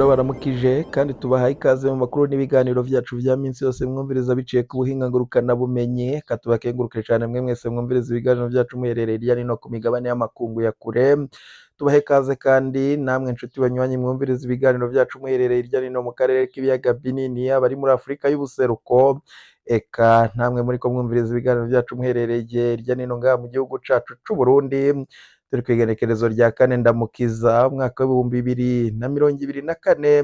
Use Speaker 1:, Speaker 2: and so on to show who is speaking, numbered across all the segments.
Speaker 1: Turabaramukije kandi tubahaye ikaze mu makuru n'ibiganiro vyacu vya minsi yose mwumviriza biciye ku buhinga ngurukanabumenyi. Reka tubakenguruke cane mwe mwese mwumviriza ibiganiro vyacu muherereye hirya no hino ku migabane y'amakungu ya kure. Tubahe ikaze kandi namwe nshuti banywanyi mwumviriza ibiganiro vyacu muherereye hirya no hino mu karere k'ibiyaga binini, abari muri Afurika y'ubuseruko, eka namwe muriko mwumviriza ibiganiro vyacu muherereye hirya no hino ngaha mu gihugu cacu c'Uburundi. Turi kw'igenekerezo rya 4 Ndamukiza, umwaka w'2024,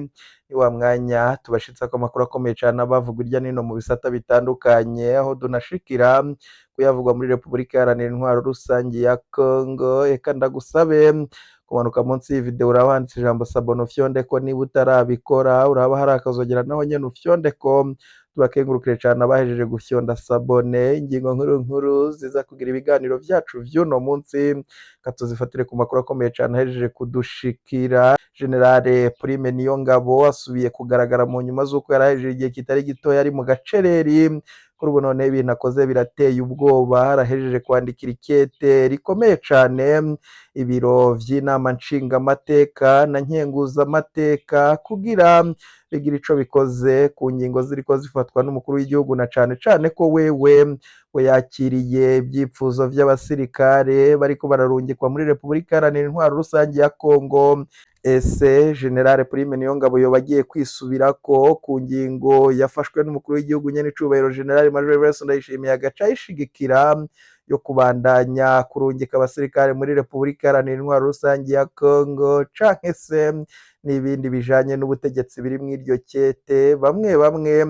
Speaker 1: ni wa mwanya tubashitsako amakuru akomeye cane abavugwa hirya no hino mu bisata bitandukanye, aho dunashikira kuyavugwa muri Repubulika Iharanira Intwaro Rusangi ya Congo. Eka ndagusabe kumanuka munsi y'iyi video uraba handitse ijambo s'abonner, ufyondeko niba utarabikora, uraba hari akazogera naho nyene ufyondeko. Tubakengurukire cane abahejeje gufyonda s'abonner. Ingingo nkuru nkuru ziza kugira ibiganiro vyacu vy'uno munsi, katuzifatire ku makuru akomeye cane ahejeje kudushikira. Général Prime Niyongabo asubiye kugaragara mu nyuma z'uko yarahejeje igihe kitari gitoya ari mu gacereri. Kuri ubu none ibintu akoze birateye ubwoba. Arahejeje kwandikira ikete rikomeye cane ibiro vy'inama nshingamateka na nkenguzamateka kugira bigira ico bikoze ku ngingo ziriko zifatwa n'umukuru w'igihugu, na cane cane ko wewe we yakiriye ivyipfuzo vy'abasirikare bariko bararungikwa muri Repubulika Iharanira Intwaro Rusangi ya Congo. Ese Général Prime Niyongabo yoba agiye kwisubirako ku ngingo yafashwe n'umukuru w'igihugu nyene icubahiro Général Major Evariste Ndayishimiye, agaca ayishigikira, yo kubandanya kurungika abasirikare muri Repubulika Iharanira Intwaro Rusangi ya Congo, canke se n'ibindi bijanye n'ubutegetsi biri mw'iryo kete? Bamwe bamwe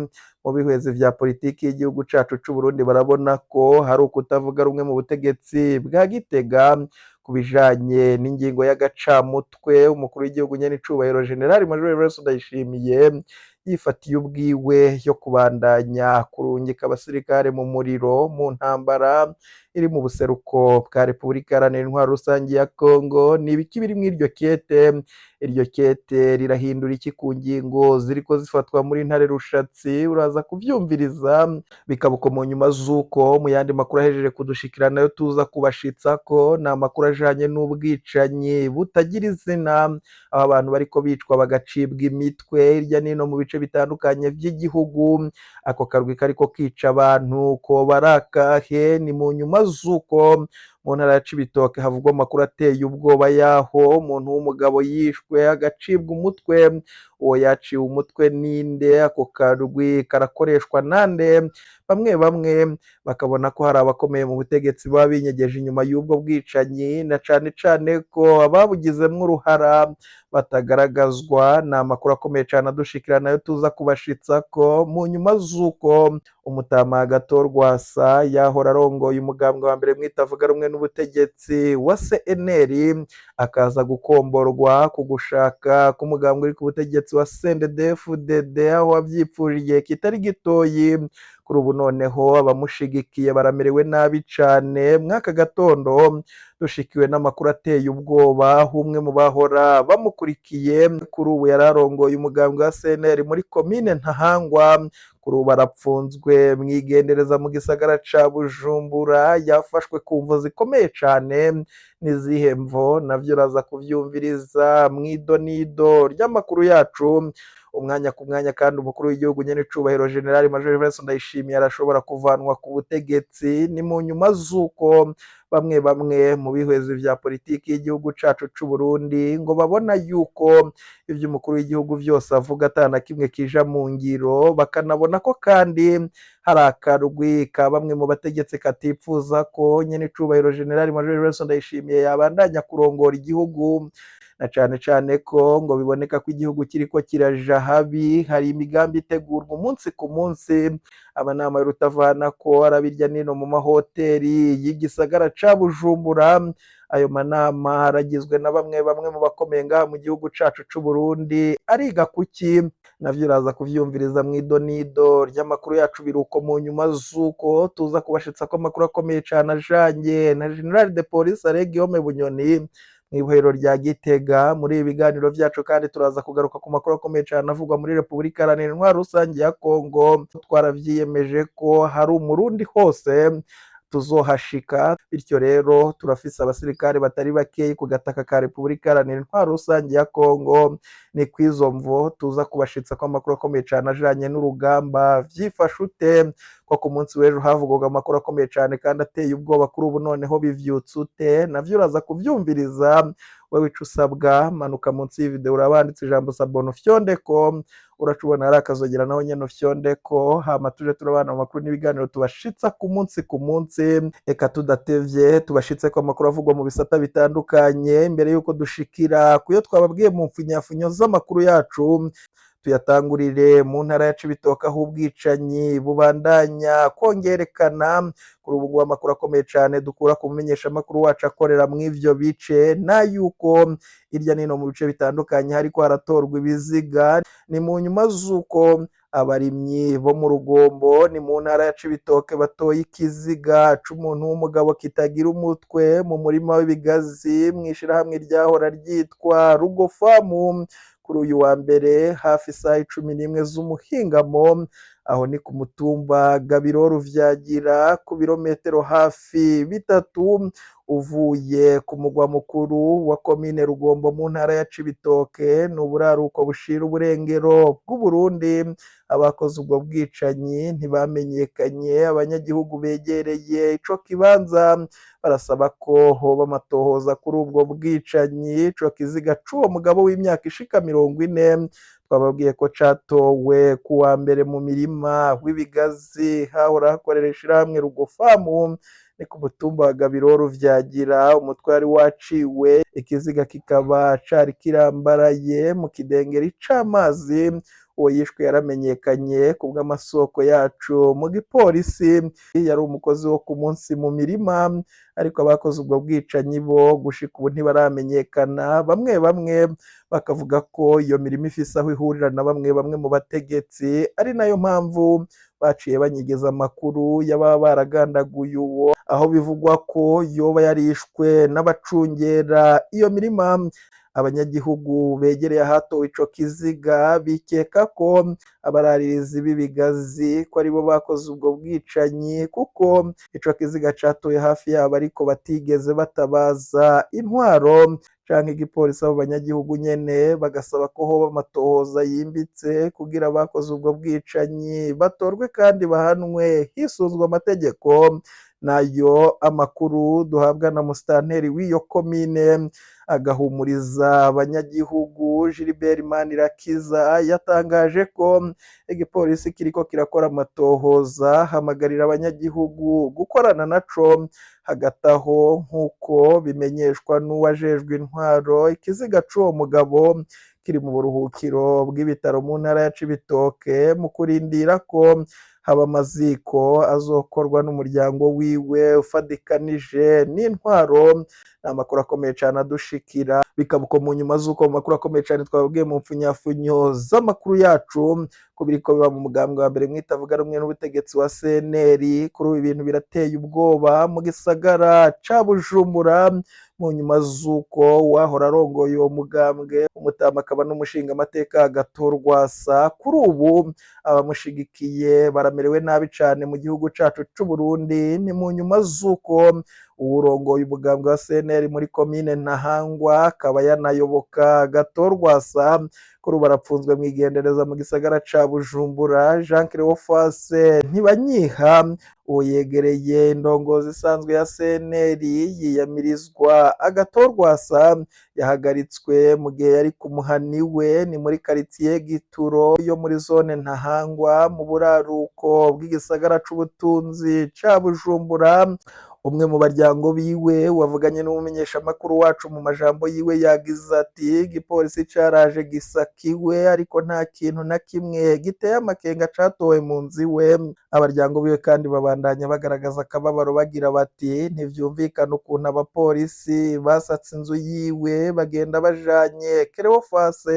Speaker 1: mu bihwezi vya politiki y'igihugu cacu c'Uburundi barabona ko hari ukutavuga rumwe mu butegetsi bwa Gitega ku bijanye n'ingingo y'agacamutwe umukuru w'igihugu nyene icubahiro Général Major Evariste Ndayishimiye yifatiye ubwiwe, yo kubandanya kurungika abasirikare mu muriro mu ntambara iri mu buseruko bwa Repubulika Iharanira Intwaro Rusangi ya Congo. Ni ibiki biri mw'iryo kete? Iryo kete rirahindura iki ku ngingo ziriko zifatwa muri Ntare Rushatsi? Uraza kuvyumviriza. Bikaba uko mu nyuma z'uko mu yandi makuru ahejeje kudushikira nayo tuza kubashitsa ko ni amakuru ajanye n'ubwicanyi butagira izina, aho abantu bariko bicwa bagacibwa imitwe hirya n'ino mu bice bitandukanye vy'igihugu. Ako karwi kariko kica abantu koba ari akahe? Ni mu nyuma z'uko mu ntara ya Cibitoke havugwa amakuru ateye ubwoba y'aho umuntu w'umugabo yishwe agacibwa umutwe. Uwo yaciwe umutwe ninde? Ako karwi karakoreshwa nande? Bamwe bamwe bakabona ko hari abakomeye mu butegetsi baba binyegeje inyuma y'ubwo bwicanyi, na cane cane ko ababugizemwo uruhara batagaragazwa. Ni amakuru akomeye cane adushikira nayo tuza kubashitsa ko mu nyuma z'uko umutama Agathon Rwasa yahora arongoye umugambwe wa mbere mwitavuga rumwe n'ubutegetsi wa CNL akaza gukomborwa ku gushaka k'umugambwe uri ku butegetsi wa CNDD-FDD, aho wavyipfuje igihe kitari gitoyi. Kuri ubu noneho abamushigikiye baramerewe nabi cane. Mw'aka gatondo dushikiwe n'amakuru ateye ubwoba, aho umwe mu bahora bamukurikiye, kuri ubu yari arongoye umugambwe wa CNL muri komine Ntahangwa, kuri ubu arapfunzwe mwigendereza mu gisagara ca Bujumbura. Yafashwe ku mvo zikomeye cane. N'izihe mvo? Navyo uraza kuvyumviriza mw'idonido ry'amakuru yacu umwanya ku mwanya. Kandi umukuru w'igihugu nyene icubahiro Général Major Evariste Ndayishimiye arashobora kuvanwa ku butegetsi. Ni mu nyuma z'uko bamwe bamwe mu bihwezi vya politiki y'igihugu cacu c'Uburundi ngo babona yuko ivyo umukuru w'igihugu vyose avuga ata na kimwe kija mu ngiro, bakanabona ko kandi hari akarwi ka bamwe mu bategetsi katipfuza ko nyene icubahiro Général Major Evariste Ndayishimiye yabandanya kurongora igihugu, na cane cane ko ngo biboneka ko igihugu kiriko kiraja habi. Hari imigambi itegurwa umunsi ku munsi, amanama y'urutavanako araba irya nino mu mahoteli y'igisagara ca Bujumbura. Ayo manama aragizwe na bamwe bamwe mu bakomeye ngaha mu gihugu cacu c'Uburundi. Ariga kuki? Navyo uraza kuvyumviriza mw'idonido ry'amakuru yacu. Biruko mu nyuma z'uko tuza kubashitsa ko amakuru akomeye cane ajanye na Général de Police Alain Guillaume Bunyoni mw'ibohero rya Gitega. Muri ibi biganiro vyacu kandi turaza kugaruka ku makuru akomeye cane avugwa muri Repubulika Iharanira Intwaro Rusangi ya Congo. Twaravyiyemeje ko hari umurundi hose. Tuzohashika. Bityo rero turafise abasirikare batari bakeyi ku gataka ka Repubulika Iharanira Intwaro Rusange ya Kongo. Ni kw'izo mvo tuza kubashitsa ko amakuru akomeye cane ajanye n'urugamba vyifashe ute, ko ku munsi w'ejo havugwaga amakuru akomeye cane kandi ateye ubwoba. Kuri ubu noneho bivyutse ute? Navyo uraza kuvyumviriza. Wewe ico usabwa, manuka munsi y'ivideo, urabanditse ijambo s'abonner, ufyondeko. Uraca ubona hari akazogera, naho nyene ufyondeko, hama tuje turabana mu makuru n'ibiganiro tubashitsa ku munsi ku munsi. Eka tudatevye, tubashitse ko amakuru avugwa mu bisata bitandukanye. Imbere yuko dushikira kuyo twababwiye mu mfunyafunyo z'amakuru yacu, tuyatangurire mu ntara ya Cibitoke, aho ubwicanyi bubandanya kongerekana. Kuri ubu ngubu amakuru akomeye cane dukura ku mumenyeshamakuru wacu akorera mu ivyo bice na yuko hirya nino mu bice bitandukanye hariko haratorwa ibiziga. Ni mu nyuma z'uko abarimyi bo mu Rugombo, ni mu ntara ya Cibitoke, batoye ikiziga c'umuntu w'umugabo kitagira umutwe mu murima w'ibigazi mw'ishirahamwe ryahora ryitwa Rugofamu, kuri uyu wa mbere hafi isaha 11 z'umuhingamo. Aho ni ku mutumba Gabiro Ruvyagira, ku birometero hafi 3 uvuye ku mugwa mukuru wa komine Rugombo mu ntara ya Cibitoke, ni uburaruko bushira uburengero bw'Uburundi. Abakoze ubwo bwicanyi ntibamenyekanye. Abanyagihugu begereye ico kibanza barasaba ko hoba amatohoza kuri ubwo bwicanyi. Ico kiziga c'uwo mugabo w'imyaka ishika 40 twababwiye ko catowe kuwa mbere mu mirima w'ibigazi hahora hakorera ishirahamwe Rugofamu, ni ku mutumba wa Gabiro Ruvyagira. Umutwe wari waciwe, ikiziga kikaba cari kirambaraye mu kidengeri c'amazi. Uwo yishwe yaramenyekanye ku bw'amasoko yacu mu gipolisi, yari umukozi wo ku munsi mu mirima, ariko abakoze ubwo bwicanyi bo gushika ubu ntibaramenyekana. Bamwe bamwe bakavuga ko iyo mirima ifise aho ihurira na bamwe bamwe mu bategetsi, ari nayo mpamvu baciye banyegeza amakuru y'ababa baragandaguye uwo, aho bivugwa ko yoba yarishwe n'abacungera iyo mirima. Abanyagihugu begereye ahatowe ico kiziga bikeka ko abararirizi b'ibigazi ko aribo bakoze ubwo bwicanyi, kuko ico kiziga catowe hafi yabo ariko batigeze batabaza intwaro canke igipolisi. Abo banyagihugu nyene bagasaba ko hoba amatohoza yimbitse kugira abakoze ubwo bwicanyi batorwe kandi bahanwe hisunzwe amategeko. Nayo amakuru duhabwa na musitanteri w'iyo komine agahumuriza abanyagihugu, Gilbert Manirakiza, yatangaje ko igipolisi kiriko kirakora amatohoza, hamagarira abanyagihugu gukorana naco. Hagati aho, nk'uko bimenyeshwa n'uwajejwe intwaro, ikiziga c'uwo mugabo kiri mu buruhukiro bw'ibitaro mu ntara ya Cibitoke mu kurindira ko haba amaziko azokorwa n'umuryango wiwe ufadikanije n'intwaro. Ni amakuru akomeye cane adushikira, bikaba uko mu nyuma z'uko mu makuru akomeye cane twababwiye mu mfunyafunyo z'amakuru yacu ko biriko biba mu mugambwe wa mbere mwitavuga rumwe n'ubutegetsi wa CNL. Kuri ubu ibintu birateye ubwoba mu gisagara ca Bujumbura, mu nyuma z'uko uwahora arongoye uwo mugambwe, umutama akaba n'umushingamateka Agathon Rwasa, kuri ubu abamushigikiye baramerewe nabi cane mu gihugu cacu c'Uburundi. Ni mu nyuma z'uko uwurongoye umugambwe wa CNL muri komine Ntahangwa akaba yanayoboka Agathon Rwasa, kuri ubu arapfunzwe mw'igendereza mu gisagara ca Bujumbura. Jean Cleophas Ntibanyiha, uwo yegereye indongozi isanzwe ya CNL yiyamirizwa Agathon Rwasa, yahagaritswe mu gihe yari ku muhani we, ni muri karitiye Gituro yo muri zone Ntahangwa mu buraruko bw'igisagara c'ubutunzi ca Bujumbura. Umwe mu baryango biwe wavuganye n'umumenyeshamakuru wacu, mu majambo yiwe yagize ati: "Igipolisi caraje gisakiwe, ariko nta kintu na kimwe giteye amakenga catowe mu nzu iwe." Abaryango biwe kandi babandanya bagaragaza akababaro bagira bati: "Ntivyumvikana ukuntu abapolisi basatse inzu yiwe bagenda bajanye Cleophas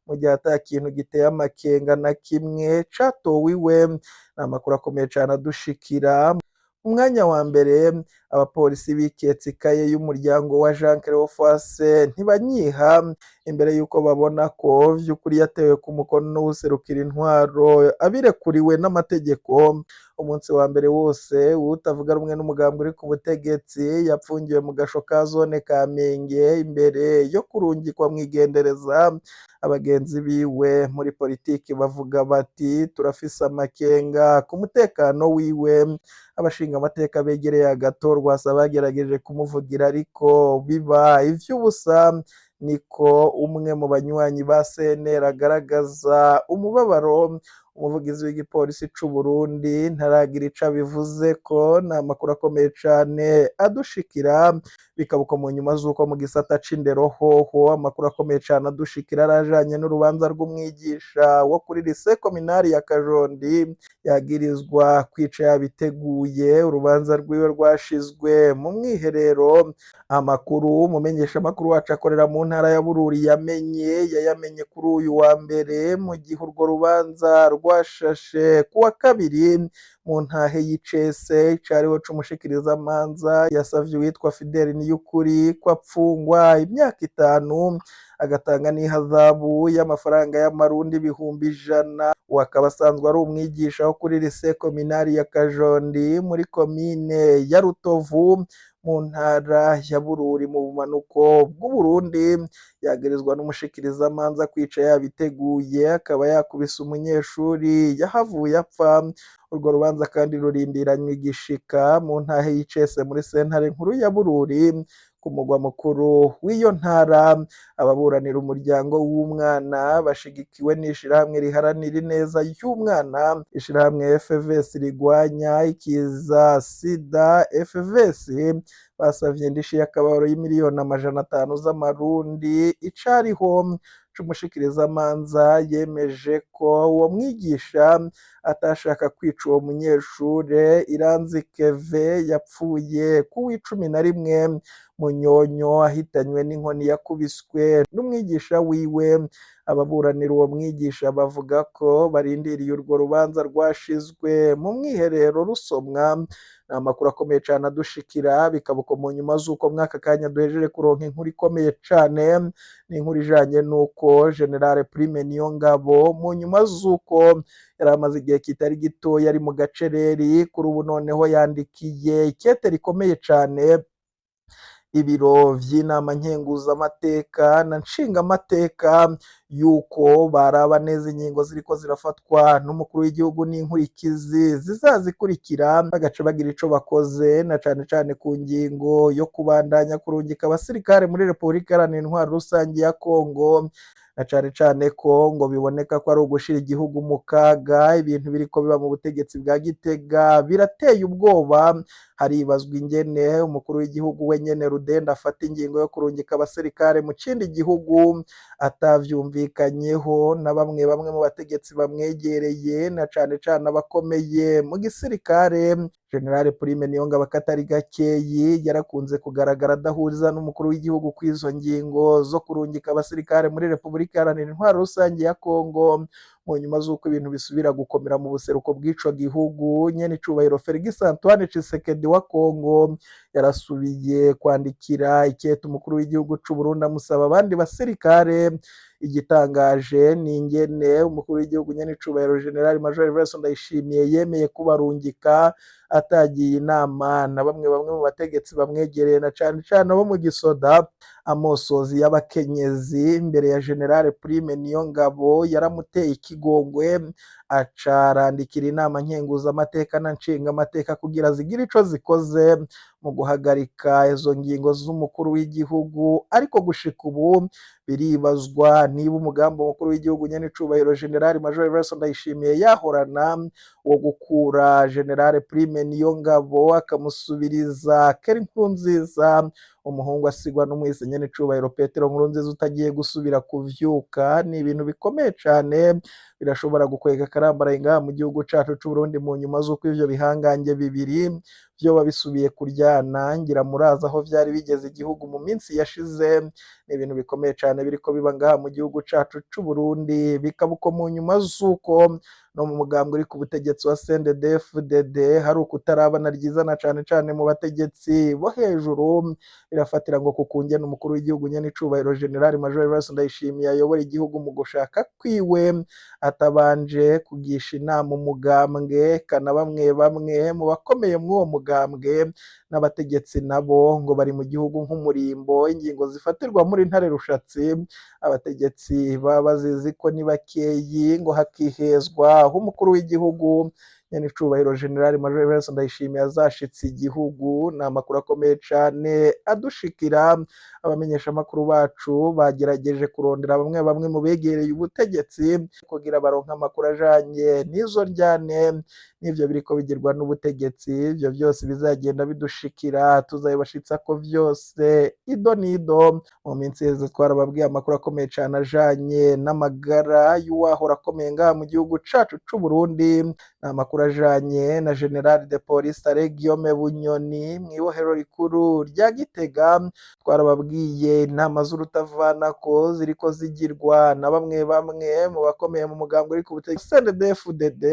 Speaker 1: mu gihe ata kintu giteye amakenga na kimwe catowe iwe." Ni amakuru akomeye cane adushikira. Umwanya wa mbere Abapolisi biketse ikaye y'umuryango wa Jean Cleophas Ntibanyiha imbere y'uko babona ko vy'ukuri yatewe ku mukono n'uwuserukira intwaro abirekuriwe n'amategeko. Umunsi wa mbere wose utavuga rumwe n'umugambi uri ku butegetsi yapfungiwe mu gasho ka zone Kamenge imbere yo kurungikwa mw'igendereza. Abagenzi biwe muri politiki bavuga bati turafise amakenga ku mutekano wiwe. Abashinga amateka begereye agatorwasa bagerageje kumuvugira ariko biba ivy'ubusa. Niko umwe mu banywanyi ba CNL agaragaza umubabaro. Umuvugizi w'igipolisi c'u Burundi ntaragira ico abivuze ko ni amakuru akomeye cane adushikira, bikaba uko mu nyuma z'uko mu gisata c'indero hoho amakuru akomeye cane adushikira arajanye n'urubanza rw'umwigisha wo kuri lycée communale ya Kajondi yagirizwa kwica yabiteguye. Urubanza rwiwe rwashizwe mu mwiherero. Amakuru umumenyesha makuru wacu akorera mu ntara ya Bururi yamenye yayamenye kuri uyu wa mbere, mu gihe urwo rubanza rwashashe kuwa kabiri mu ntahe y'icese cariho c'umushikirizamanza yasavye uwitwa Fidel Niyukuri ko apfungwa imyaka 5 agatanga n'ihazabu y'amafaranga y'amarundi 100,000. Uwo akaba asanzwe ari umwigisha wo kuri lycée communale ya Kajondi muri komine ya Rutovu mu ntara ya Bururi mu bumanuko bw'Uburundi. Yagirizwa n'umushikirizamanza kwica yabiteguye, akaba yakubise umunyeshuri yahavuye apfa. Urwo rubanza kandi rurindiranywe igishika mu ntahe y'icese muri sentare nkuru ya Bururi ku mugwa mukuru w'iyo ntara. Ababuranira umuryango w'umwana bashigikiwe n'ishirahamwe riharanira ineza y'umwana, ishirahamwe FVS rigwanya ikiza sida FVS, basavye indishi y'akababaro y'imiliyoni 500 z'amarundi. Icariho c'umushikirizamanza yemeje ko uwo mwigisha atashaka kwica uwo munyeshure Iranzi Keve yapfuye ku 11 Munyonyo ahitanywe n'inkoni yakubiswe n'umwigisha wiwe. Ababuranira uwo mwigisha bavuga ko barindiriye urwo rubanza rwashizwe mu mwiherero rusomwa. Ni amakuru akomeye cane adushikira, bikaba uko mu nyuma z'uko mwaka kanya duhejeje kuronka inkuru ikomeye cane. Ni inkuru ijanye n'uko General Prime Niyongabo mu nyuma z'uko yari amaze igihe kitari gito yari mu gacereri, kuri ubu noneho yandikiye ikete rikomeye cane ibiro vy'inama nkenguzamateka na nshingamateka yuko baraba neza ingingo ziriko zirafatwa n'umukuru w'igihugu n'inkurikizi zizazikurikira, bagaca bagira ico bakoze, na cane cane ku ngingo yo kubandanya kurungika abasirikare muri Repubulika Iharanira Intwaro Rusangi ya Kongo, na cane cane ko ngo biboneka ko ari ugushira igihugu mu kaga. Ibintu biriko biba mu butegetsi bwa Gitega birateye ubwoba. Haribazwa ingene umukuru w'igihugu we nyene Rudende afata ingingo yo kurungika abasirikare mu kindi gihugu atavyumvikanyeho na bamwe bamwe mu bategetsi bamwegereye, na cane cane abakomeye mu gisirikare. General Prime Niyongabo akatari gakeyi yarakunze kugaragara adahuza n'umukuru w'igihugu kw'izo ngingo zo kurungika abasirikare muri Repubulika Iharanira Intwaro Rusangi ya Kongo. Mu nyuma z'uko ibintu bisubira gukomera mu buseruko bw'ico gihugu, nyene icubahiro Felix Antoine Tshisekedi wa Kongo yarasubiye kwandikira ikete umukuru w'igihugu c'u Burundi amusaba abandi basirikare. Igitangaje ni ingene umukuru w'igihugu nyene icubahiro General Major Evariste Ndayishimiye yemeye kubarungika atagiye inama na bamwe bamwe mu bategetsi bamwegereye, na cane cane abo mu gisoda. Amosozi y'abakenyezi imbere ya General Prime Niyongabo yaramuteye ikigongwe, aca arandikira inama nkenguzamateka na nshingamateka kugira zigire ico zikoze mu guhagarika izo ngingo z'umukuru w'igihugu. Ariko gushika ubu biribazwa niba umugambi umukuru w'igihugu nyene icubahiro General Major Evariste Ndayishimiye yahorana wo gukura General Prime Niyongabo akamusubiriza Keri Nkurunziza, umuhungu asigwa n'umwise nyene icubahiro Petero Nkurunziza utagiye gusubira kuvyuka. Ni ibintu bikomeye cane birashobora gukwega akarambaraye ngaha mu gihugu cacu c'u Burundi mu nyuma z'uko ivyo bihangange bibiri Vyoba bisubiye kuryana, ngira murazi aho vyari bigeze igihugu mu minsi yashize. Ni ibintu bikomeye cane biriko biba ngaha mu gihugu cacu c'u Burundi, bikaba uko mu nyuma z'uko no mu mugambwe uri ku butegetsi wa CNDD-FDD hari ukutarabana ryiza, na cane cane mu bategetsi bo hejuru. Birafatira ngo kukungena umukuru w'igihugu nyenicubahiro General Major Evariste Ndayishimiye ayobora igihugu mu gushaka kwiwe, atabanje kugisha inama umugambwe, kana bamwe bamwe mu bakomeye mw'uwo mugambwe n'abategetsi nabo ngo bari mu gihugu nk'umurimbo. Ingingo zifatirwa muri Ntare Rushatsi abategetsi baba bazizi ko ni bakeyi, ngo hakihezwa aho umukuru w'igihugu nyenicubahiro General Major Evariste Ndayishimiye azashitse igihugu. Ni amakuru akomeye cane adushikira. Abamenyeshamakuru bacu bagerageje kurondera bamwe bamwe mu begereye ubutegetsi kugira baronke amakuru ajanye n'izo ndyane n'ivyo biriko bigirwa n'ubutegetsi. Ivyo vyose bizagenda bidushikira, tuzabibashitsako vyose ido n'ido. Mu minsi iheze twarababwiye amakuru akomeye cane ajanye n'amagara y'uwahora akomeye ngaha mu gihugu cacu c'u Burundi. Ni amakuru ajanye na General de Police Alain Guillaume Bunyoni mw'ibohero rikuru rya Gitega. Twarababwiye inama z'urutavanako ziriko zigirwa na bamwe bamwe mu bakomeye mu mugambwe uri ku butegetsi CNDD-FDD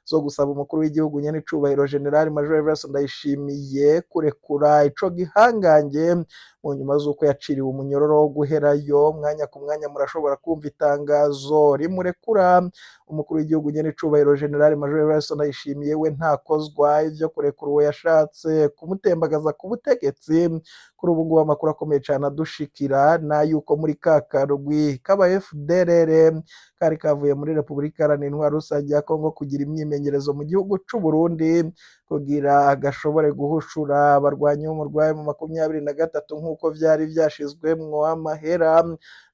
Speaker 1: zo gusaba umukuru w'igihugu nyenicubahiro General Major Evariste Ndayishimiye kurekura ico gihangange mu nyuma z'uko yaciriwe umunyororo wo guherayo. Mwanya ku mwanya murashobora kumva itangazo rimurekura. Umukuru w'igihugu nyenicubahiro General Major Evariste Ndayishimiye we ntakozwa ivyo kurekura uwo yashatse kumutembagaza ku butegetsi. Kuri ubu ngubu amakuru akomeye cane adushikira n'ayuko muri ka karwi k'aba FDLR kari kavuye muri Repubulika Iharanira Intwaro Rusange ya Kongo kugira imyimenyerezo mu gihugu c'u Burundi kugira gashobore guhushura abarwanyi b'umurwayi mu 23 nk'uko vyari vyashizwemwo amahera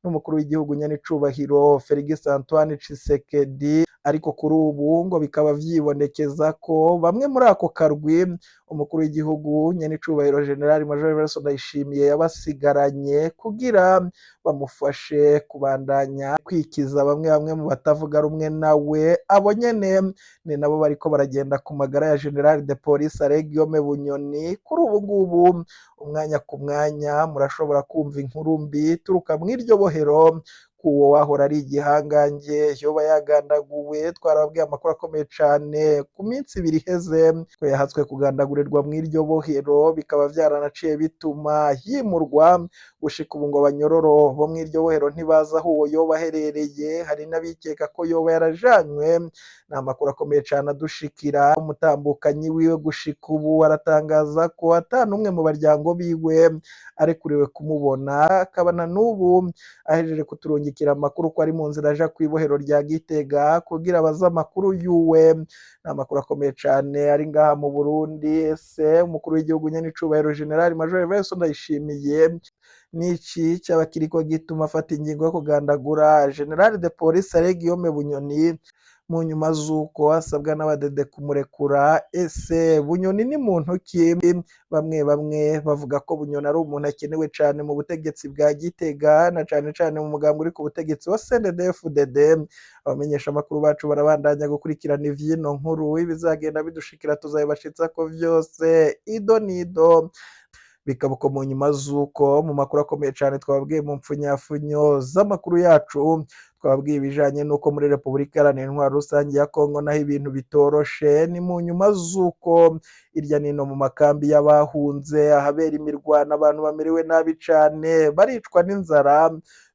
Speaker 1: n'umukuru w'igihugu nyenicubahiro Felix Antoine Tshisekedi. Ariko kuri ubu ngo bikaba vyibonekeza ko bamwe muri ako karwi umukuru w'igihugu nyenicubahiro General Major Evariste Ndayishimiye yabasigaranye kugira bamufashe kubandanya kwikiza bamwe bamwe mu batavuga rumwe nawe. Abo nyene ni nabo bariko baragenda ku magara ya General de Police Alain Guillaume Bunyoni. Kuri ubu ngubu umwanya ku mwanya murashobora kumva inkuru mbi ituruka mw'iryo bohero kuwo wahora ari igihangange yoba yagandaguwe. Twarababwiye amakuru akomeye cane ku minsi 2 iheze ko yahatswe kugandagurirwa mw'iryo bohero, bikaba vyaranaciye bituma yimurwa. Gushika ubu ngo abanyororo bo mw'iryo bohero ntibazi aho uwo yoba aherereye, hari n'abikeka ko yoba yarajanywe. Ni amakuru akomeye cane adushikira. Umutambukanyi wiwe gushika ubu aratangaza ko ata n'umwe mu baryango biwe arekuriwe kumubona, akaba na n'ubu ahejeje kuturungikira amakuru ko ari mu nzira aja kw'ibohero rya Gitega kugira abaze amakuru yuwe. Ni amakuru akomeye cane ari ngaha mu Burundi. Ese umukuru w'igihugu nyenicubahiro General Major Evariste Ndayishimiye niki cyaba kiriko gituma afata ingingo yo kugandagura General de Police Alain Guillaume Bunyoni mu nyuma z'uko asabwa n'abadede kumurekura? Ese Bunyoni ni muntu ki? Bamwe bamwe bavuga ko Bunyoni ari umuntu akenewe cane mu butegetsi bwa Gitega, na cane cane mu mugambi uri ku butegetsi wa CNDD-FDD. Abamenyeshamakuru bacu barabandanya gukurikirana ivyino nkuru, ibizagenda bidushikira tuzabibashitsako vyose ido n'ido. Bikaba uko mu nyuma z'uko mu makuru akomeye cane twababwiye mu mpfunyafunyo z'amakuru yacu, twababwiye ibijanye n'uko muri Repubulika Iharanira Intwaro Rusange ya Kongo naho ibintu bitoroshe. Ni mu nyuma z'uko irya nino mu makambi y'abahunze ahabera imirwano abantu bamerewe nabi cane, baricwa n'inzara.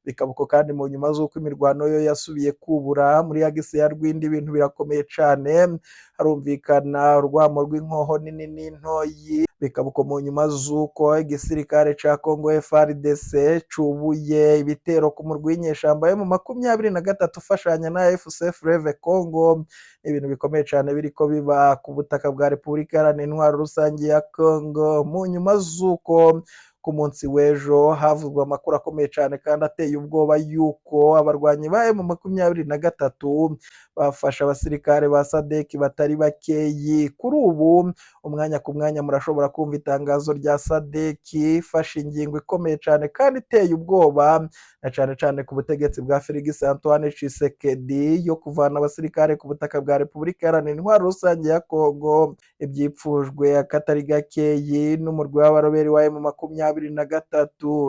Speaker 1: Bikaba uko kandi mu nyuma z'uko imirwano yo yasubiye kubura muri agise ya Rwindi, ibintu birakomeye cane, harumvikana urwamo rw'inkoho nini n'intoyi. Bikaba uko mu nyuma z'uko igisirikare ca Kongo FARDC cubuye ibitero ku murwi w'inyeshamba yo mu 23 ufashanya na AFC Fleuve Congo. Ibintu bikomeye cane biriko biba ku butaka bwa Repubulika Iharanira Intwaro Rusange ya Congo mu nyuma z'uko Ku munsi w'ejo havugwa amakuru akomeye cyane kandi ateye ubwoba yuko abarwanyi ba M23 bafashe abasirikare ba SADC batari bakeyi. Kuri ubu umwanya ku mwanya murashobora kumva itangazo rya SADC ifashe ingingo ikomeye cyane kandi iteye ubwoba, na cyane cyane ku butegetsi bwa Felix Antoine Tshisekedi, yo kuvana abasirikare ku butaka bwa Repubulika Iharanira Intwaro Rusange ya Kongo. Ibyipfujwe akatari gakeyi n'umurwi w'abaroberi wa M23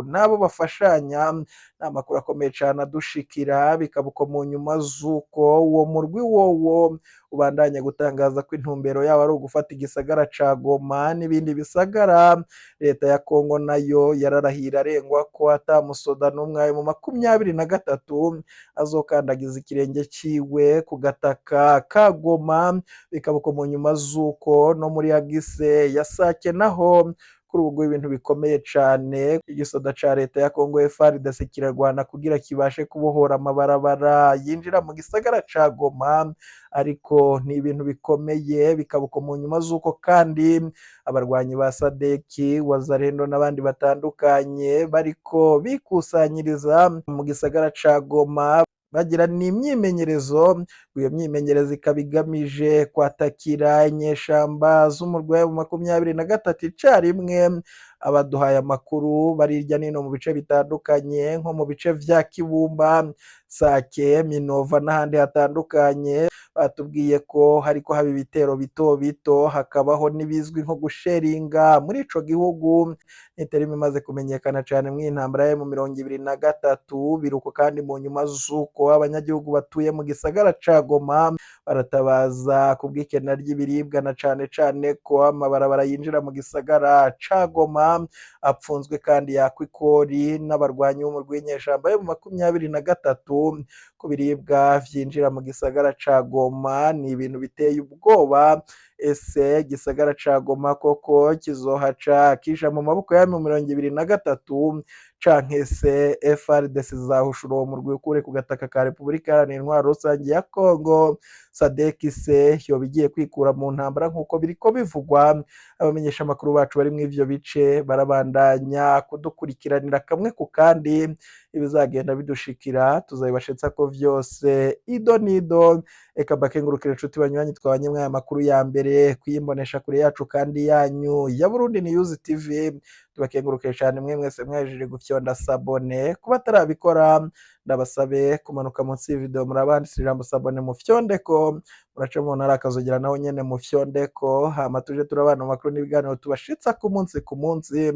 Speaker 1: n'abo bafashanya, ni amakuru akomeye cyane adushikira, bikaba uko mu nyuma z'uko uwo murwi wowo ubandanya gutangaza ko intumbero yabo ari ugufata igisagara ca Goma n'ibindi bisagara. Leta ya Kongo nayo yararahira arengwa ko atamusoda n'umwe mu 23 azokandagiza ikirenge ciwe ku gataka ka Goma. Bikaba uko mu nyuma z'uko no muri Agise ya Sake naho kuri ubu ibintu bikomeye cane. Igisoda ca leta ya Kongo FARDC kirarwana kugira kibashe kubohora amabarabara yinjira mu gisagara ca Goma, ariko ni ibintu bikomeye. Bikaba uko mu nyuma z'uko kandi abarwanyi ba SADC, Wazalendo n'abandi batandukanye bariko bikusanyiriza mu gisagara ca Goma bagira n'imyimenyerezo. Iyo myimenyerezo ikaba igamije kwatakira inyeshamba z'umurwi wa 23 icarimwe. Abaduhaye amakuru bari hirya no hino mu bice bitandukanye, nko mu bice vya Kibumba, Sake, Minova n'ahandi hatandukanye, batubwiye ko hariko haba ibitero bito bito, hakabaho n'ibizwi nko gusheringa muri ico gihugu. Niterimo imaze kumenyekana cane mu intambara ya 23. Biruko kandi mu nyuma z'uko abanyagihugu batuye mu gisagara ca Goma baratabaza ku bw'ikena ry'ibiribwa, na cane cane ko amabarabara yinjira mu gisagara ca Goma apfunzwe kandi yakwa ikori n'abarwanyi b'umurwi w'inyeshamba yo mu 23 ku biribwa vyinjira mu gisagara ca Goma. Ni ibintu biteye ubwoba. Ese gisagara ca Goma koko kizohaca kija mu maboko ya 23, canke se FARDC zahushura uwo murwi ukure ku gataka ka Repubulika Iharanira Intwaro Rusange ya Kongo? SADC se yoba igiye kwikura mu ntambara nk'uko biriko bivugwa? Abamenyesha amakuru bacu bari muri ivyo bice barabandanya kudukurikiranira kamwe ku kandi. Ibizagenda bidushikira tuzabibashetsa ko vyose ido nido. Eka mbakengurukire inshuti banywanyi twabanye mwaya makuru ya mbere kuyimbonesha kure yacu kandi yanyu ya Burundi News TV. Tubakengurukire cyane mwe mwese mwahejeje gufyonda s'abonner. Kuba atarabikora, ndabasabe kumanuka munsi y'ivideo, murabanditse ijambo s'abonner, mufyondeko, muraca mubona ari akazogera, naho nyene mufyondeko, hama tuje turabana mu makuru n'ibiganiro tubashitsa ku munsi ku munsi.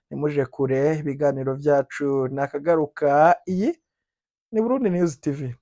Speaker 1: Ntimuje kure, ibiganiro vyacu nakagaruka. Iyi ni Burundi News TV.